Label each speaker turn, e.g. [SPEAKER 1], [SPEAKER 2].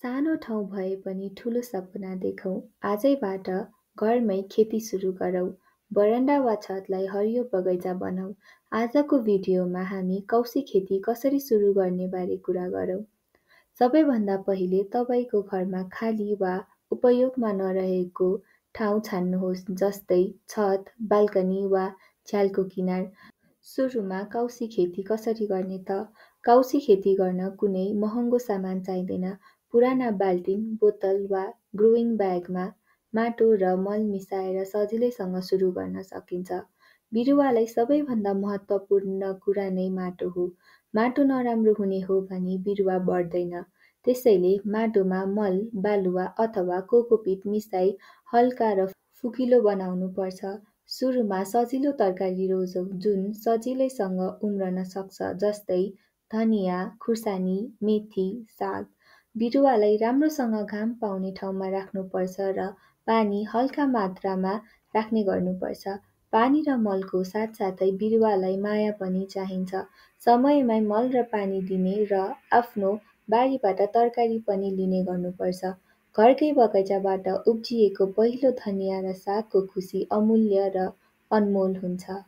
[SPEAKER 1] सानो ठाउँ भए पनि ठुलो सपना देखौँ। आजैबाट घरमै खेती सुरु गरौँ। बरन्डा वा छतलाई हरियो बगैँचा बनाऊ। आजको भिडियोमा हामी कौशी खेती कसरी सुरु गर्ने बारे कुरा गरौँ। सबैभन्दा पहिले तपाईँको घरमा खाली वा उपयोगमा नरहेको ठाउँ छान्नुहोस्, जस्तै छत, बाल्कनी वा झ्यालको किनार। सुरुमा कौशी खेती कसरी गर्ने त? कौशी खेती गर्न कुनै महँगो सामान चाहिँदैन। पुराना बाल्टिन, बोतल वा ग्रोइङ ब्यागमा माटो र मल मिसाएर सजिलैसँग सुरु गर्न सकिन्छ। बिरुवालाई सबैभन्दा महत्त्वपूर्ण कुरा नै माटो हो। माटो नराम्रो हुने हो भने बिरुवा बढ्दैन। त्यसैले माटोमा मल, बालुवा अथवा कोकोपिट मिसाई हल्का र फुकिलो बनाउनु पर्छ। सुरुमा सजिलो तरकारी रोजौँ जुन सजिलैसँग उम्रन सक्छ, जस्तै धनियाँ, खुर्सानी, मेथी, साग। बिरुवालाई राम्रोसँग घाम पाउने ठाउँमा राख्नुपर्छ र पानी हल्का मात्रामा राख्ने गर्नुपर्छ। पानी र मलको साथसाथै बिरुवालाई माया पनि चाहिन्छ। समयमै मल र पानी दिने र आफ्नो बारीबाट तरकारी पनि लिने गर्नुपर्छ। घरकै बगैँचाबाट उब्जिएको पहिलो धनियाँ र सागको खुसी अमूल्य र अनमोल हुन्छ।